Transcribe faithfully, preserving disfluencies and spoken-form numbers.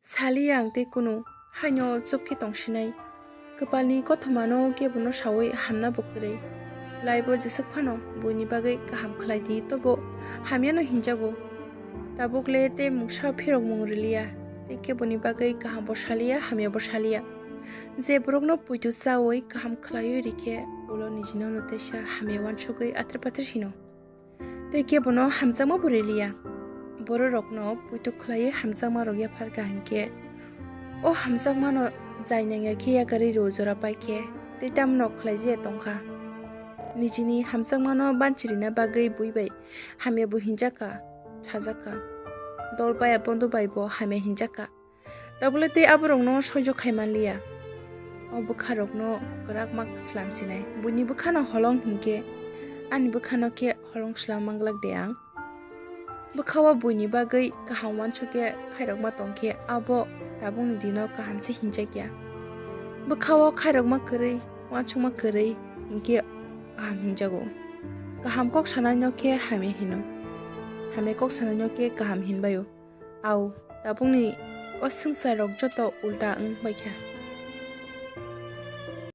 Saliya ang tei kunu, haino chuk khe tongsinai. Kwpalni kothomano kebono saui hamna bo kwrwi. Laibo jeswk phano buini bagwi kaham khlai di, tobo hamyano hinjago. Tabukle tei mungsa phirokmung rwliya, tei keboni bagwi kahambo saliya, hamyabo saliya. Je borokno poito chaui kaham khlaiwi rikhe, ulo nijinono teisa hamya uansugwi athar pathar hino. Tei kebono hamjakma bo riliya. Bororokno poito khlaiwi hamjakma rok yapharkha hinkhe, o hamjakmano jai nangya khe yakarwi rw jora paikhe, tei tamno khlaijakya tongkha. Nijini hamjakmano banchirina bagwi bui bai hamya bo hinjakha, sajakha. Dol baya bondo bai bo hamya hinjakha. Tabukle tei aborokno soijo khai manliya. O bwkharokno kwrak ma slam sinai. Buini bwkhano holong hinkhe, ani bwkhano khe holong slam manglak de ang. Bwkhao buini bagwi kaham uansukhe khairokma tongkhe, abo tabukni dino kaham se hinjakya. Bwkhao khairokma kwrwi, uansukma kwrwi hinkhe kaham hinjago. Kaham kok sanaino khe hamya hino. Hamya kok sanaino khe kaham hinbaio. Au, tabukni o swngcharrok joto ulta wng baikha.